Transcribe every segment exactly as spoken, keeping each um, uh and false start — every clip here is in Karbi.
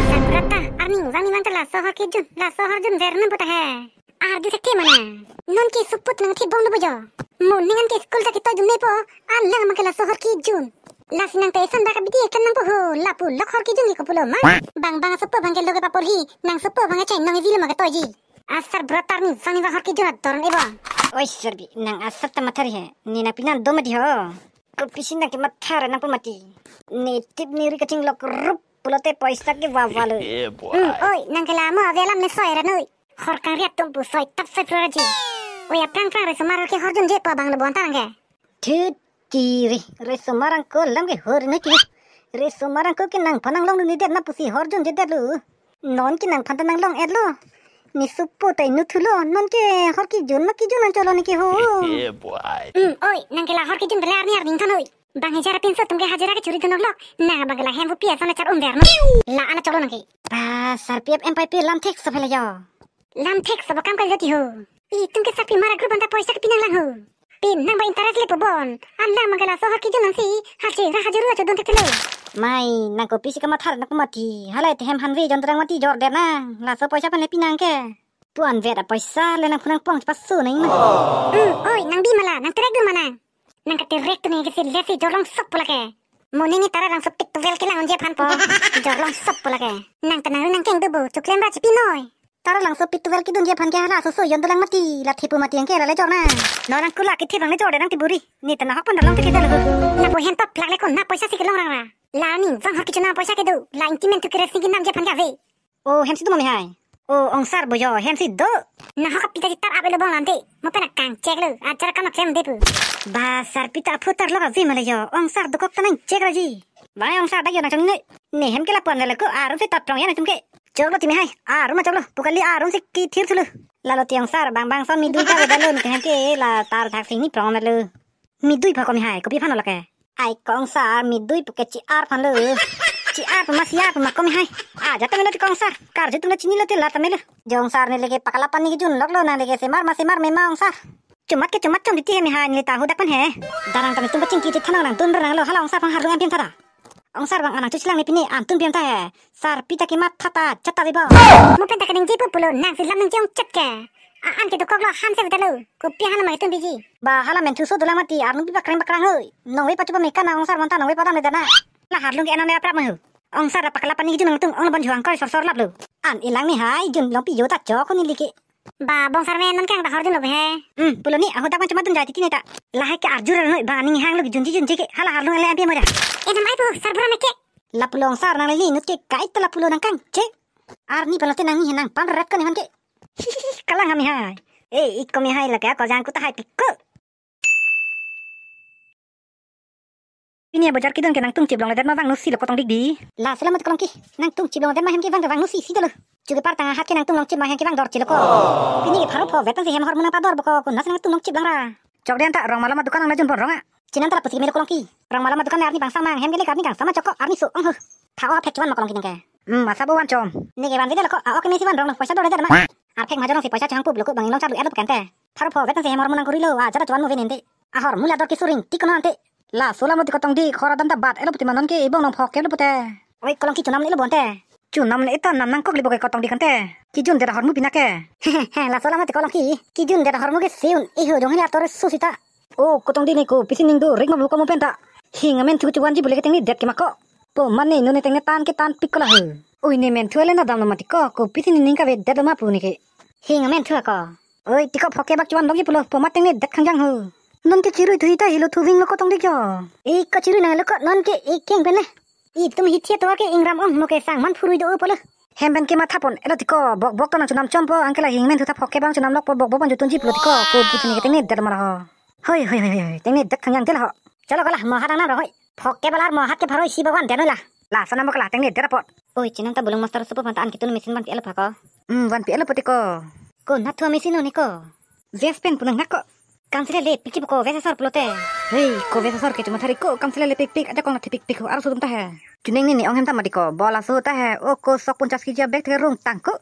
Sarbura ta, arnivang nivang ta laso ahorkijun, laso ahorjunver nang puta he. Arju thekthe mane. Non ke support nangthibom lo bojo. Mo ningan ke school ta ketoidunmepo, alang abang ke laso ahorkijun. Lasi nang ta eson dak abidi ekan nangpo ho, lapu lok ahorkijun ke kopulo ma. Bang bang asopo abang ke loge paporhi, nang sopo abang ke chainong ivilo ma ketoiji. Asarbura ta arnivang nivang ahorkijun ador ebo. Oi Sarpi, nang asar ta mathari he. Ne nangpinan do mati ho. Kopisi nang ke mathar nangpo mati. Ne tip ne ri kachinglok rup pulote poisa ke wawa lo. Yeah, boy. Hmm, oi, nang ke la mo ave alam ne soi ra noi. Hor kangri atum pu soi tap soi pro raji. Oi, aphrang phrang risomar ke ahorjunjepo abang lo bonta nang ke. Thut kiri, risomar angko alam ke hor ne kiri. Risomar angko ke nangphan nanglongdundedet na pusi ahorjunjedet lo. Non ke nangphan ta nanglong-et lo. Ne sopo ta inut thulo, non ke ahorkijun ma kijun an cholo ne ke ho. Yeah, boy. Hmm, oi, nang ke la ahorkijun bela arni arni than oi. Bang hajar pinso atum ke hajira ke churi dunok lok. Nang abang ke la hem hupi ason achar umver no. La ana cholo nang ke. Ba, Sarpi ap em pai pi lam thek so phela jo. Lam thek so ba kam kali jati ho. Itum ke Sarpi mara group anta poisa kepi nanglang ho. Pinang ba interest le pu bon. Alang abang ke laso ahorkijun nangsi. Hajira hajira chodun thekthelo. Mai, nang kopisi kamathar nangpo mati. Halai te hem hanve jontrang mati jor der nang. Laso poisa pen le pinang ke. Pu-an vet apoisa le nangphu nangpong chepasu nang ma. Hmm, oi, nang bi mala, nang terek dun mana. Nang katerek tu ne kesi lesi jorlong sop pula ke. Mo ne ne Taralangso pit tuvel kelang unji aphan po. Jorlong sop pula ke. Nang ta nang nang keng dubu, chuklem ra chipi noi. Taralangso pit tuvel kedunji aphan ke hala soso jon dolang mati, la thipu mati yang ke la le jor na. No nang kula kethe bang le jor de nang tiburi. Ne ta nahok pon dalong te kedal ho. Lapu hen paplak le kon na poisa si kelong rang ra. La arnivang ahorkijun na poisa kedo. La ingki men thu keres ni kinam ji aphan ke ave. O, hem si do ma mihai. O, ongsar bojo, hem si do. Nahok apita jitar ap elo bong lante. Mo pen akang chek lo, ajar kam aklem de pu. Ba, Sarpi ta aphu tarlok avi mala jo, ongsar dokok ta nangchek raji. Ba, ongsar dak jo nangchong noi. Ne hem ke lapu-an le ko, arum si taprong ya nangchong ke. Choklo ti mihai, arum ma choklo, pu kali arum si kithir thulo. Lalo ti ongsar, bang bang son midui ta vedalun, te hem ke la tar thak sing ni prong melo. Midui pha ko mihai, kopi aphan lo lake. Ai ko ongsar midui puke chi-ar aphan lo. Chi-ar puma si-ar puma ko mihai. Aja tame lo ti ko ongsar. Karju atum le chinilo ti la tame lo. Jo ongsar ne leke pakala pani kejun lok lo nang leke semar ma semar mema ongsar. Chumat ke chumat chom di ti he mihai ne ta hadak pen he. Darang tame tum kachingki ti thanang nangdun nang lo hala ongsar aphan harlung ampim thada. Ongsar bang anang chuchilang ne pine antun piam ta he. Sarpi ta kematha ta chata vebo. Mo pen ta keningje pu pulo nang si lam ningje ongchot ke. A-an ke dokok lo han se vedalo. Kopi hala ma itum biji. Ba hala menthu so dolang mati arnung pi bakrang bakrang hoi. Nongve pachupa meka na ongsar bonta nongve padam le dana. La harlung ke enong ne aprap ma ho. Ongsar ra pakala pani kejun nangtum ong laban juang koi sor sor lap lo. An ilang mihai jun longpi jo ta chok honi leke. Ba bong sar me non kang ta hor jun lo he. Hmm, pulo ne ahu dak pan chumat dun jai titi ne ta. Lahai ke arju ra noi ba ning hang lo junji junji ke hala harlung le ampi mo da. E nam ai pu sarbura me ke. La pulo ongsar nang le inut ke kai ta la pulo nang kang che. Arni palote nang ni nang pam rap kan iman ke. Kalang ha mihai. Eh, ik ko mihai lake ako jang kuta hai piko. Pini abojar kedun ke nangtum chiplongledet ma vangno si lo kotong dik di. La selamat kolongki. Nangtum chiplongledet ma hem ke vang ke vangno si si dolo. Chuke par tang ahat ke nangtum longchip ma hem ke vang dor chilo ko. Pini ke pharo pho vetan si hem hor muna pador boko ko nas nangtum longchip lang ra. Chok den ta rong malom adukan ang najun pon rong a. Chinan ta la pusi melo kolongki. Rong malom adukan le arni bang samang hem ke le arni kang sama choko arni so ong ho. Tha o phek chuan ma kolongki ningke. Hmm, masa bo wan chom. Neke van vede loko, a ok me si van rong lo, poisa dor de ma. Arphek majon si poisa chang pup loko bang inglong chadu elo pekante. Pharo pho vetan si hem hor muna kuri lo, a jara chuan mo venente. Ahor mula dor kisuring tik kono ante. La solam lo ti kotong di khora dam ta bat elo puti manon ke ibong nong phok ke lo pute. Oi kolongki chunam le lo bonte. Chunam le itan nangkok libo ke kotong di kante. Kijun det ahormu pina ke. He he he, la solam lo ti kolongki. Kijun det ahormu ke siun iho jong hila tore susita. O kotong di ne kopisi ning do rik ma bu komo penta. Hing amen thu chuan ji bule ke tengni det ke ma ko. Po mane nune tengne tan ke tan pik kola he. Oi ne men thu le na dam lo mati ko, kopisi ning kave det lo ma pu ne ke. Hing amen thu ko. Oi, tiko phok ke bak chuan bak ji pulo, po mat tengne det khangjang ho. Non ke chirui thu ita hilo thu ving lo kotong dik jo. E ko chirui nang lo ko, non ke e keng pen le. Itum hithi atovar ke ingram ong mo ke sang man phurui do o pulo. Hem pen ke matha pon, elo tiko, bok bok to nang chunam chom po, angke la hing men thu ta phok ke bang chunam lok po, bok bok bang jutun ji pulo tiko, ko pusi ne ke tengne det lo ma ho. Hoi, hoi, hoi, hoi, hoi, tengne det khangjang det ho. Chalo kala, mo hat nang nang rong hoi. Phok ke balar mo hat ke pharo isi ba van det noi la. La sana mo kala tengne det apot. Oi, chinam ta bulong master supo phanta an kitun machine vanpi elo phako. Hmm, vanpi elo poti ko. Ko nathu machine ne ko. Ves pen punang nako. Kamsile le pik pik ko ves asor pulote. Hei, ko ves asor ke chuma thari ko kamsile le pik pik ajakong na thipik pik ho arso dum ta he. Chuning ni ni ong hem ta mati ko. Bola so ta he. O ko sok punchas kg bag the rung tang ko.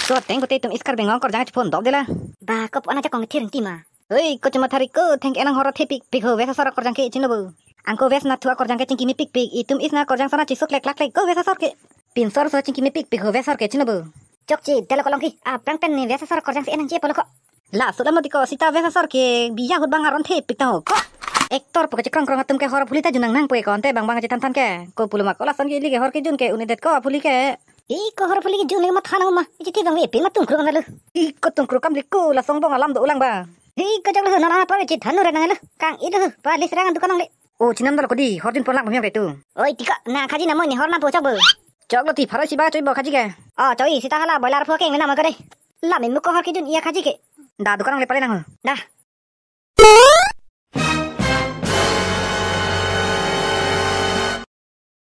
Ko teng ko te tum iskar bengong korjang phone dok de la. Ba ko ana jakong thir ti ma. Hei, ko chuma thari ko, theng enang hora thepik pik ho, vesa sora korjang ke chin lo bo. Angko vest nathu akorjang ke chingki mepikpik, itum isi akorjang sana chisuk lek lak lek ko vest asor ke. Pinsor so chingki mepikpik ho vest asor ke chinobo. Chokche, telo kolong ki, aphrang pen ne vest asor akorjang si enang che polo ko. Laso alam lo ti ko sita vest asor ke biya ahut bang aron thepik ta ho ko. Actor pu kachikrong krong atum ke hor aphuli ta jun nangnang pu e ko ante bang bang chethan than ke. Ko pulo ma ko lason ke ili ke hor kejun ke un-edet ko aphuli ke. Iko hor aphuli kejun le matha nang ma. Ichithi bang ve pin ma tungkruk nang lo. Iko tungkruk kam le ko lason angbong alam do-o lang ba. Iko choklo non ana pa ve chethan nu re nang lo. Kang-elo pa le serang dukan nang le. O chinam dolo ko di, hor junpon lang pamyong ke tu. Oi tiko, nang khaji namo ne hor nangpo chokbo. Choklo ti pharo isi ba choibo khaji ke. O choi, sita hala boiler pho keng le namo ko de. La me muko hor kejun iya khaji ke. Da dukan nang le pale nang ho. Da.